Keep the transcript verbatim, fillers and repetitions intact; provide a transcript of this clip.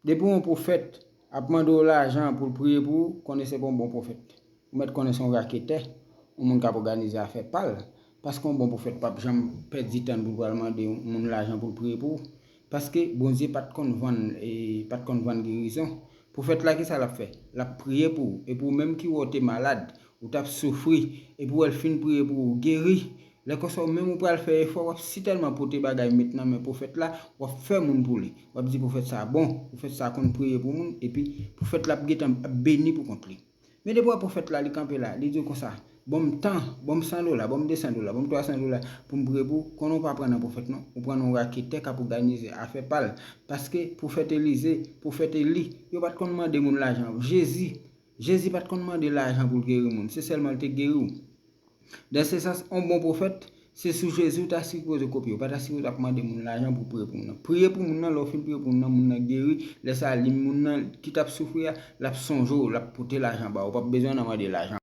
Depi yon pwofèt ap mande w lajan pou l priye pou ou, konnen se pa yon bon pwofèt. Ou mèt konnen se yon raketè, yon moun k ap òganize afè pa l. Paske yon bon pwofèt p ap janm pèdi tan pou l pral mande yon moun lajan pou l priye pou ou. Paske Bondye pa t konn vann, e, pa t konn vann gerizon. Pwofèt la, ki sa l ap fè? L ap priye pou ou. Epi ou menm ki wè w te malad, ou t ap soufri, epi w wè l fin priye pou ou, ou geri. Lè konsa, ou menm ou pral fè efò, w ap sitèlman pote bagay met nan men pwofèt la, w ap fè moun pou li. W ap di pwofèt sa bon, pwofèt sa konn priye pou moun, epi pwofèt la ap gentan ap beni pou kont li. Men depi w wè pwofèt la, li kanpe la, li di w konsa, ban m tan, ban m san dola, ban m de san dola, ban m twa san dola pou m priye pou ou, konnen w pa pran nan pwofèt non, ou pran nan yon raketè k ap òganize afè pa l. Paske pwofèt Elize, pwofèt Eli, yo pa t konn mande moun lajan. Jezi, Jezi pa t konn mande lajan pou l geri moun, se sèlman l te geri w. Dans ce sens, yon bon pwofèt, se sou Jezi w ta sipoze kopye. Ou pa ta sipoze ap mande moun lajan pou priye pou moun nan. Priye pou moun nan, lè w fin priye pou moun nan, moun nan geri. Lè sa a, li, moun nan ki t ap soufri a, l ap sonje w, l ap pote lajan ba ou. Ou p ap bezwen nan mande lajan.